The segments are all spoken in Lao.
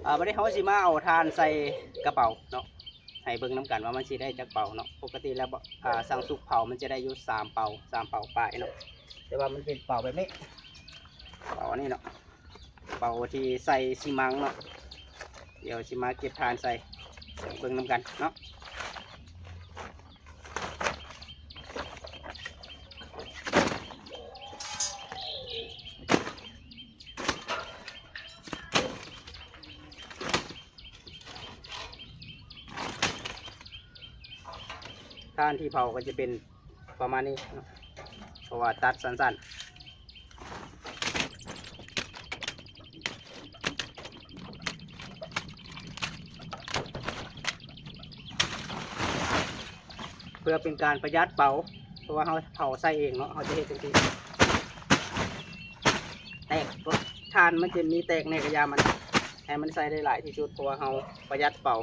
ອ່າ ບັດນີ້ເຮົາຊິມາເອົາຖ່ານໃສ່ກະເປົາເນາະ ໃຫ້ເບິ່ງນຳກັນວ່າມັນຊິໄດ້ຈັກເປົາເນາະ. ປົກກະຕິແລ້ວ ອ່າ ຊ່າງສຸກເຜົາມັນຈະໄດ້ຢູ່ສາມເປົາ ສາມເປົາປາຍເນາະ ແຕ່ວ່າມັນເປັນເປົາແບບນີ້ ເປົາອັນນີ້ເນາະ ເປົາທີ່ໃສ່ຊີມັງເນາະ. ດຽວຊິມາເກັບຖ່ານໃສ່ ເບິ່ງນຳກັນເນາະ. ຖ່ານທີ່ເຜົາກໍຈະເປັນປະມານນີ້ເນາະ ເພາະວ່າຕັດສັ້ນໆ ເພື່ອເປັນການປະຢັດເປົາ ເພາະວ່າເຮົາເຜົາໃສ່ເອງເນາະ ເຮົາຈະເຮັດຈັ່ງຊີ້ ແຕກ ຖ່ານມັນຈະມີແຕກແດ່ກະຢ່າມັນ ໃຫ້ມັນໃສ່ໄດ້ຫຼາຍທີ່ສຸດ ເພາະວ່າເຮົາປະຢັດເປົາ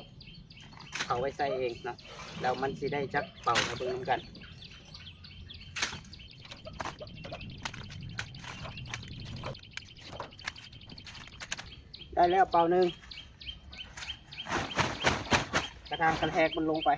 ເອົາໄວ້ໃສ່ເອງເນາະ ແລ້ວມັນຊິໄດ້ຈັກເປົາ ມາເບິ່ງນຳກັນ. ໄດ້ແລ້ວເປົາໜຶ່ງ ກະທາງກະແທກມັນລົງໄປ.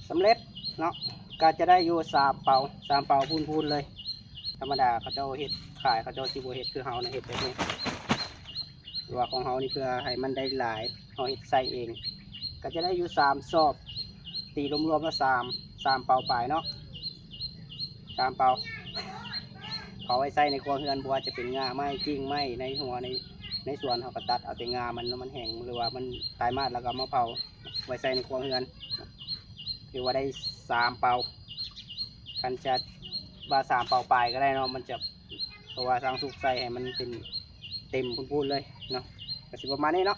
ສຳເລັດເນາະ ກໍຈະໄດ້ຢູ່ສາມເປົາ ສາມເປົາພູນໆເລີຍ. ທຳມະດາເຂົາເຈົ້າເຮັດຂາຍ ເຂົາເຈົ້າຊິບໍ່ເຮັດຄືເຮົານະ ເຮັດແບບນີ້ ແຕ່ວ່າຂອງເຮົານີ້ເພື່ອໃຫ້ມັນໄດ້ຫຼາຍ ເຮົາເຮັດໃສ່ເອງ ກໍຈະໄດ້ຢູ່ສາມສອບ ຕີລວມໆແລ້ວສາມ ສາມເປົາປາຍເນາະ ສາມເປົາ ເອົາໄວ້ໃສ່ໃນຄົວເຮືອນ ບໍ່ວ່າຈະເປັນງ່າໄມ້ ກິ່ງໄມ້ໃນຫົວ ໃນ ໃນສວນ ເຮົາກໍຕັດເອົາແຕ່ງ່າມັນ ມັນແຫ້ງ ຫຼືວ່າມັນຕາຍມາດ ແລ້ວກໍເອົາມາເຜົາໄວ້ໃສ່ໃນຄົວເຮືອນ ຖືວ່າໄດ້ສາມເປົາ. ຄັນຈະວ່າສາມເປົາປາຍກໍໄດ້ເນາະ ມັນຈະ ເພາະວ່າຊ່າງສຸກໃສ່ໃຫ້ມັນເປັນເຕັມພູນໆເລີຍເນາະ ກໍຊິປະມານນີ້ເນາະ.